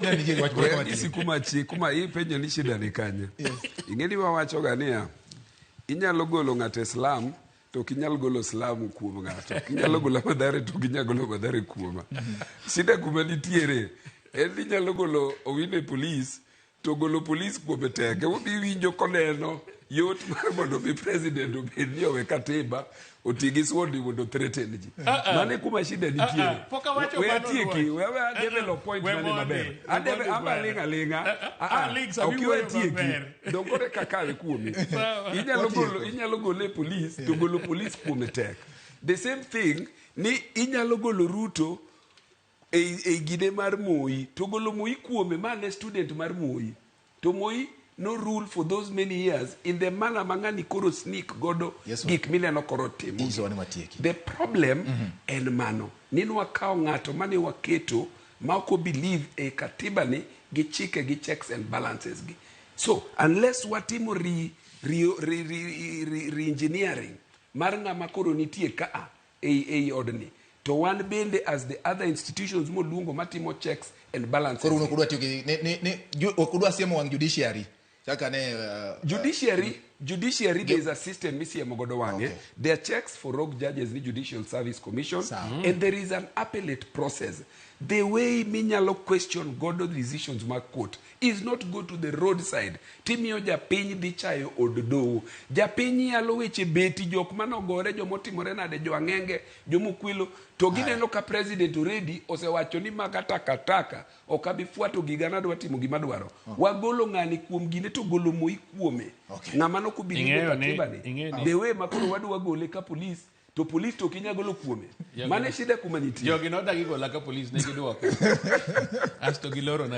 Nitie wach moro We matin. anyisi kuma chi kuma ipenjo ni shida ni kanye. Ing'e ni wawacho ga niya, inyalo golo ng'ato e slum to ok inyal golo slum kuom ng'ato. Inyalo golo Mathare to ok inyal golo Mathare kuoma. Shida kuma nitiere en ni inyalo golo Owino e polis to golo polis kuome tek. Emomiyo iwinjo koneno yot mar mondo mi president obed ni owe katiba oti gi sword mondo threaten ji. Mano e kuma shida nitiere. Pok awacho We mano, atieki, Ruoth. we we a develop point We mane mondi, maber. we Adeve mondi amba bwana. ling' aling'a. Ah, ah, ling' sama Ok iwe iwuoyo tieki. maber. Dong koro eka kawe kuomi. Inyalo golo inyalo gole e polis to golo polis kuome tek. The same thing ni inyalo golo Ruto ei, ei gine mar Moi to golo Moi kuome ma ne student mar Moi to Moi no rule for those many years in the manner ma ng'ani koro sneak godo Yes, sir. gik mineno koro timo Inyisowa ni watieki. the problem en mano ni nwakawo ng'ato mane waketo ma ok obelieve e katiba ni gi chike gi checks and balances gi so unless watimo re, re, re, re, re, re engineering mar ng'ama koro nitie kaa ei, ei odni to wan bende as the other institutions moluongo matimo checks and balances Koro un ok udwa tiyo gi ni ni ni ju- ok udwa siemo wang' judiciary kaka ne Judiciary, there is a system misiemo godo wang'e. Okay. There are checks for rogue judges ni Judicial Service Commission Sawa. and there is an appellate process. The way minyalo question godo decisions mag court is not go to the roadside timiyo japiny dhi chayo od doho. Japiny yalo weche beti jok manogore jomotimore nade jo ang'enge jomokwelo to gineno ka president already osewacho ni maga takataka ok abi fuato giga nadwa timo gima dwaro. Wagolo ng'ani kuom gine to golo Moi kuome. Okay. Ng'ama nokobelieve Ing'eyo ni- katiba ni. ing'eyo ni- The way ma koro wadwa gole ka polis to polis to ok inyal golo kuome. Jogi- Mano e shida kuma nitie. Jogi nodagi gola ka polis ne giduoka. Asto gilorona.